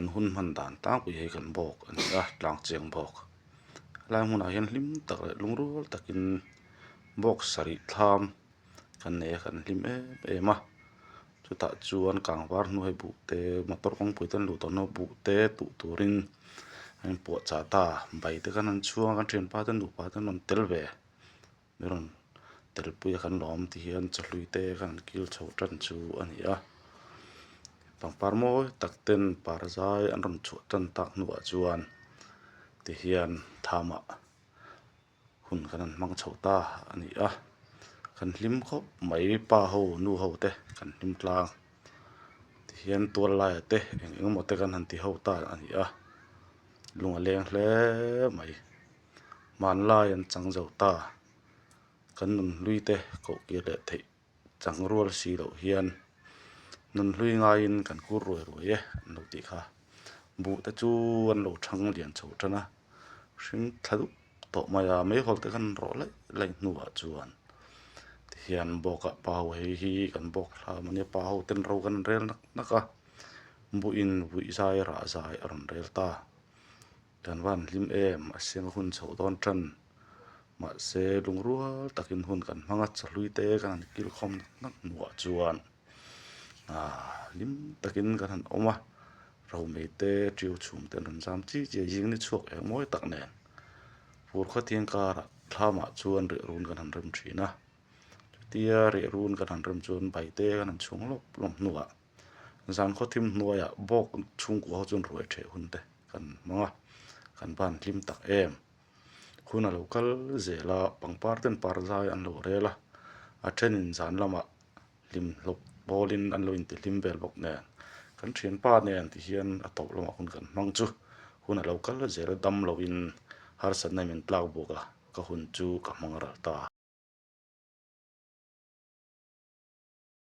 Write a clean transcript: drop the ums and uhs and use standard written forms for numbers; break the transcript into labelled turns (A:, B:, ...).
A: Kan hun hman dan tlangpui hi kan bawk a ni a tlang chiang bawk helai hmunah hian hlim tak leh lungrual takin bawk sarih thlam kan nei a kan hlim em em a chutah chuan kang var hnuai buh te motor kawngpui te an luh tawh hnuah buh te tuh turin an inpuahchah ta bai te khan an chhuang a kan thianpa te nupa te an rawn tel ve. Mi rawn telpui a kan lawm ti hian chawhlui te khan an kil chho tan chu a ni a pangpar mawi tak ten par zai an rawn chhuah tan tak hnuah chuan ti hian thamah hun kan han hmang chho ta a ni a kan hlim khawp mai pa ho nu ho te kan hlim tlang ti hian tual laiah te eng eng emaw te kan han ti ho ta a ni a lung a leng hle mai. Hmanlai an chang zo ta, kan nunhlui te koh kir leh theih chang rual si loh hian nunhlui ngaiin kan kur ruai ruai e an lo tih kha. Buh te chu an lo thang lian chho tan a, hring thla dup tawh mai a, meihawl te khan rawh laih laih hnuah chuan tihian bawkah pa ho hei hi kan bawk hlam a nia, pa ho ten ro kan rel nak nak a, buhin vui zai rah zai a rawn rel ta. Kan van hlim em a siam a hun chhoh dawn tan mahse lungrual takin hun kan hmang a chawhlui te kan han kil khawm nak nak hnuah chuan ah hlim takin kan han awm a romei te tiu chhum te an rawn zam chi chi a zing ni chhuak eng mawi tak nen fur khawthiang karah thlamah chuan riah run kan han rem thin a chutia riah run kan han rem chuan bai te kan han chhung lawp lawp hnuah. Zan khawthim hnuaiah bawk chhungkua ho chuan ruai ṭheh hun te kan hmang a, kan van hlim tak em. Hun a lo kal zel a, pangpar ten par zai an lo rel a, a thenin zan lamah hlim hlawp bawlin an lo intihlim vel bawk nen. Kan thianpa nen ti hian a tawp lamah hun kan hmang chu hun a lo kal zel a, dam loin harsatna in min tlak bawk a, ka hun chu ka hmang ral ta.